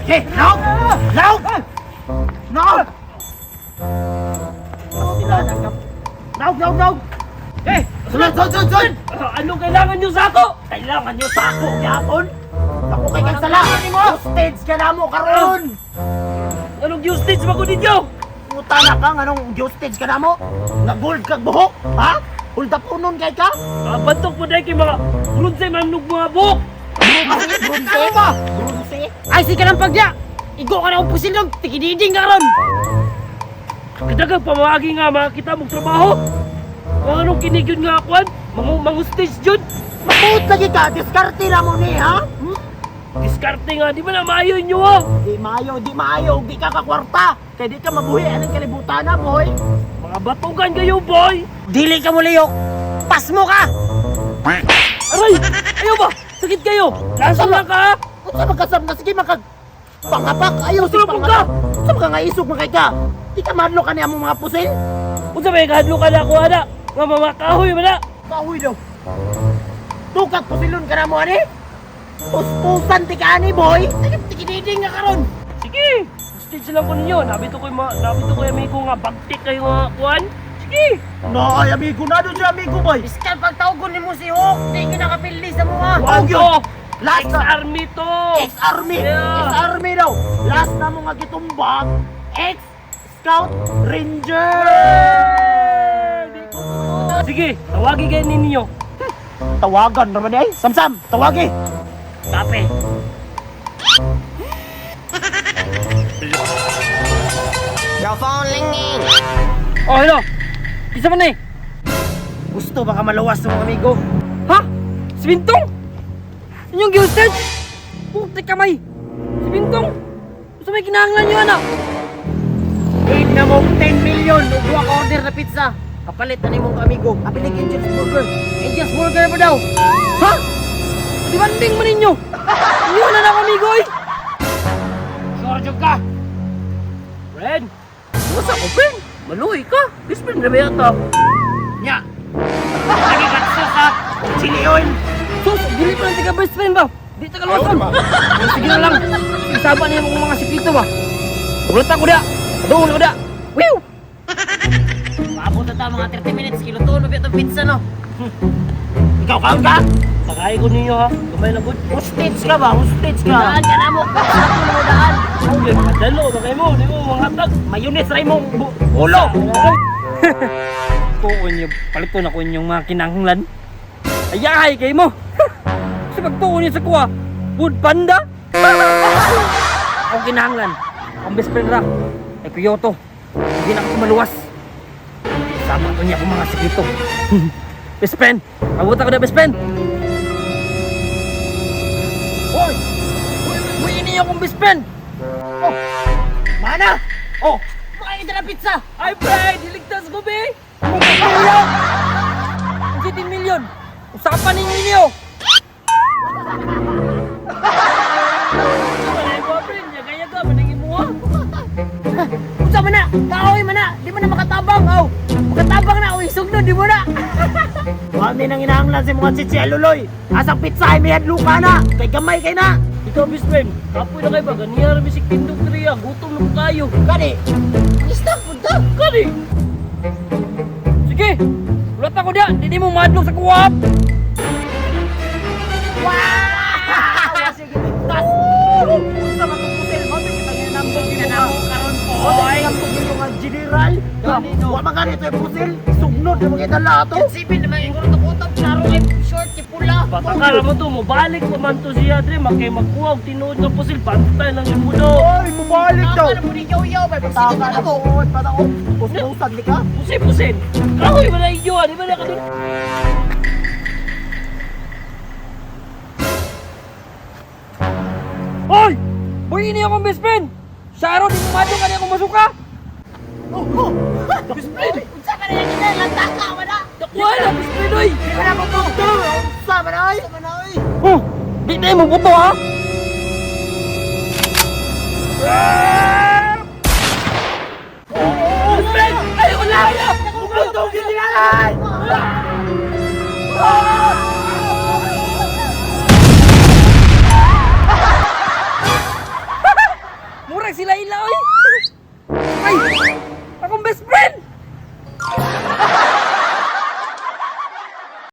Okay, laog! Laog! Laog! Laog, laog, laog! Eh, Sulod, sulod, sulod, sulod! Anong kailangan nyo sa ako? Kailangan nyo sa ako, yapon! Ako kay kang sala! Hostage ka na mo karon! Anong hostage ba ko ninyo? Puta na kang anong hostage ka na mo? Nga gold kag buhok? Ha? Hold up unon kay ka? Bantok mo dahil kay mga bronze man nung mga buhok. Brunse? Ano ba? Brunse? Ay, sige lang pagya! Igo ka na akong pusil dong! Tikididing ka ron! Kadagang pamagi nga makita mong trabaho. Mga anong kinigyon nga akuan? Mga mga stage yun. Mabuot lagi ka! Diskarte na mo ni, ha? Hmm? Diskarte nga, di ba na maayo nyo ah? Di maayo, di maayo, di ka kakwarta! Kaya di ka mabuhi anong kalibutan na, boy! Mga batugan kayo, boy! Dili ka mo liyok! Pas mo ka! Aray! Ayaw ba? Sakit kayo! Laso lang ka! ah. Unsa magkasam na sige makag pangapak ayaw si Tulog ka! pangapak. Unsa ka nga isog man kay ka? Di ka madlo ka niya among mga pusil? Unsa may kahadlo ka na ako, ana? Nga mga kahoy man na! Kahoy daw. Tukag pusilon ka na mo ani? Puspusan ti ka ani boy. Sige, tikididing ka karon! Sige! Stage lang ko ninyo. Nabito ko yung mga, nabito ko yung amigo nga bagtik kayo nga kuan. Sige! No, ay amigo na do siya amigo boy. Biskal pagtawgon nimo si Hawk! Di ka nakapildi sa mga! Kuan yun. to! Last na Ex-army to! ex-army. Yeah. Ex-army daw. Last na mo nga gitumbak ex Scout Ranger. Sige, tawagin kayo ninyo. Tawagan naman eh. Samsam, tawagi. Kape. Your phone ringing! Oh, hello! Kisa man eh! Gusto baka maluwas ng mga amigo. Ha? Si Bintong? Inyong gilsted? Puti kamay! Si Bintong! Sa may kinahanglan nyo, anak! Aid na mo 10 million ug duha ka order na pizza. Kapalit na nimong amigo. Apilig Angel's Burger. Angel's Burger mo daw. Ha? Demanding man ninyo! Inyo na na kami, goy! Sure job ka! Friend! What's up, friend? Maluhi ka! Best friend na ba yata? Nya. Lagi ka ha. Chili oil. Sus! Dili pa lang taga best friend ba? Di taga luwasan! Sige na lang! Isama niya mga mga sikito ba? Ulat ako da! Doon ako da! Wiw! Paabot na ta mga 30 minutes kiluto no bitong pizza no. Ikaw kaon ka? Pakain ko ninyo ha! Gamay lang good! Hostage ka ba? Hostage ka. Daan ka na mo. Pizza mo daan. Okay, dalo ba kayo mo? Di mo mga tag! Mayonnaise ray mong ulo. Tuon niyo, paliton ako inyong mga kinahanglan. Ayahay kayo mo! Sa pagtuon niyo sa kuha, Food Panda! Akong kinahanglan, ang best friend ra, ay Kyoto. Hindi na ako maluwas. Sama to niya akong mga sikreto. Best friend! Abot ako na best friend! Hoy! Uy, ini akong best friend! Oh. Mana? Oh. Makain na pizza. Ay, friend! Iligtas ko, be! Kuya. Ang 10 million! Usapan ninyo! Unsa man na? Kaoy man na. Di man na makatabang aw. Makatabang na oy sugno di mo na. Wa ni nang inahanglan sa mga chichi aluloy. Asang pizza ay may hadlo ka na. Kay gamay kay na. Ikaw, best friend, kapoy na kayo ba? Ganiya rin bisik tindog triya. Gutom na po kayo. Kani. Stop pud ta. Kani! Sige! Ulat ako diya! Hindi mo madlong sa kuwap! Wow! Sige ligtas. Unsa man tong hotel mo kita ginambog Ka na mo karon po. Oy, ang nga general. Wa man gani to pusil. Sugnod na mga dala ato. Sipin naman yung utok-utok klaro kay short kay pula. Bata ka naman to, mubalik pa man to siya, Dre. Makay magkuha og tinuod nga pusil. Bantay lang yung mundo. Oy, mubalik daw. Tama na po ni Yoyo, may Taka pagsigot na na po. mo. Pata ko. Puspusan ni ka. Pusin, pusin! Kahoy, wala inyo, ah. Di ba na ka dun? Hoy! Boy, ini akong best friend! Sa araw, di mo madlong ka akong masuka! Oh, oh. Best friend! Unsa man na yung lantaka wala. Nakuha na, best friend, oy! Di ba na mo to? Unsa man ay? Unsa man na oy. Oh! Di na mo buto, ha? Best friend! Ay, wala na! Putong general! Ay! Akong best friend!